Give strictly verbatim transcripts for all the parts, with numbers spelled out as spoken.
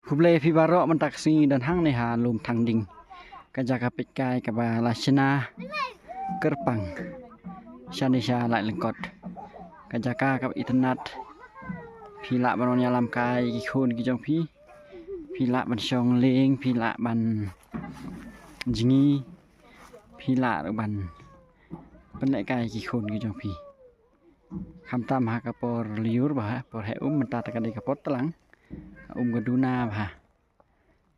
Khublei phi baroh, mynta ka sngi don hangne ha Lum Thangding, ka jaka peit kai kaba la shna kyrpang shane sha Laitlyngkot, ka jaka kaba itynnat. Phi lah ban wan ïalam kai ki khun ki jong phi. Phi lah ban shong lieng, phi lah ban jngi, phi lah ruh ban pynlehkai ki khun ki jong phi. Khamtam ha ka por lyiur bha, por heh um, mynta te ka dei ka por tlang. Ka um ka duna bha.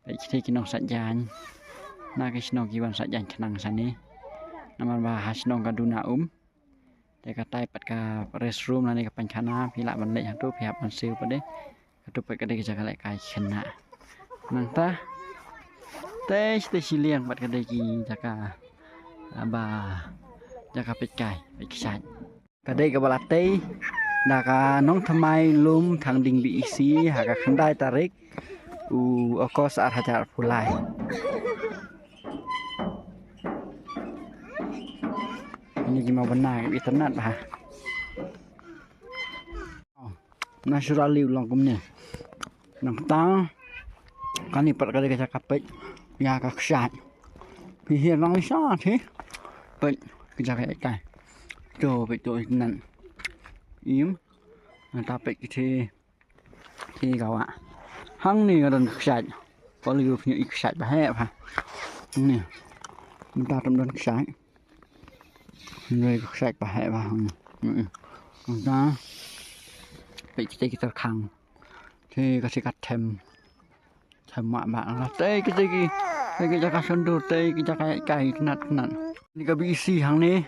Peit kiti ki nongsaid jaiñ na ki shnong ki wan said jaiñ khnang shane. Namar ba ha shnong ka duna um. Te katai pat ka restroom lane ka paikhana, phi lah ban leit hangto, phi hap ban siew pat de. Kato pat ka dei ka jaka lehkai khynnah. Nangta te, te shiliang pat ka dei ki jaka, ah, ba jaka peit kai, peit kshaid. Ka dei kaba la tei da ka nongthymmai Lum Thangding B E C ha ka khyndai tarik u August ar hajar arphew lai. Ini ki maw bynna ki itynnat bha. Naturally u long kumne. Nangta kane pat ka dei ka jaka peit ïa ka kshaid. Phi hiar nang lisa thi. Peit ka jaka ïa kai. To peit to itynnat. Im. Nangta peit kiti. Ki gawa. Hangne ka don kshaid. Ko lei u pynïoh i kshaid ba heh bha. Hangne. Mynta tam don kshaid. Hangne ka kshaid ba heh bha hangne. Mm. Mynta peit kita kita khang. Te ka sikat them. Them ma ba la te kita ki. Te ki jaka sundur, te ki jaka kai knat knat. Ni ka B E C hangne.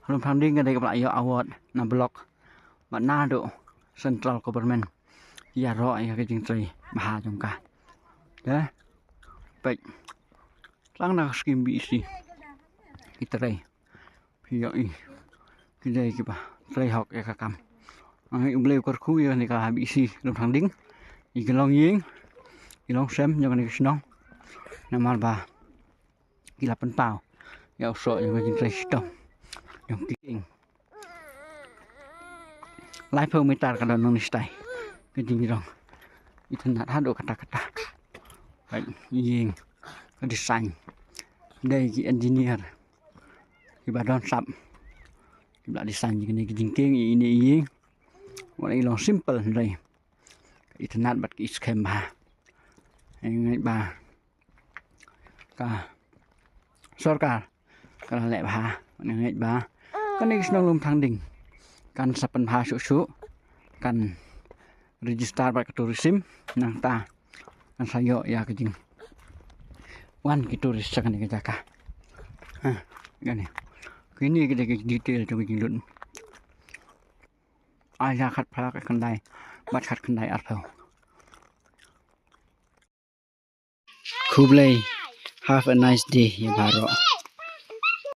Lum Thangding ka dei kaba la ïoh award na block bad naduh central government. Ïaroh ïa ka jingtrei bha jong ka. Te peit tang na ka skim B E C ki trei. Phi ïohi ki dei kiba trei hok ïa ka kam. Nga ngeit U Blei u kyrkhu ïa kane ka B E C Lum Thangding. Ïa ki longïing, ki longsem jong kane ka shnong. Namar ba ki la pynpaw ïa u soh jong ka jingtrei shitom jong ki ïing. Laiphew meter ka don nong ni stai ka jingjrong. Itynnat haduh katta katta. Ka ïing ka design dei ki engineer kiba don sap kiba la design kine ki jingkieng ïa ine i ïing. Wat i long simple hynrei ka itynnat bad ka i skhem bha. Nga ngeit ba ka sorkar ka la leh bha. Nga ngeit ba kane ka shnong Lum Thangding kan sa pynbha shuh shuh, kan register bad ka tourism, nangta kan sa ïoh ïa ka jingwan ki tourist sha kane ka jaka. Ha, kane. Kine ki dei ki detail jong ka jinglut. Ai ya khatphra ka khyndai bad khatkhyndai arphew. Khublei, have a nice day ïa baroh.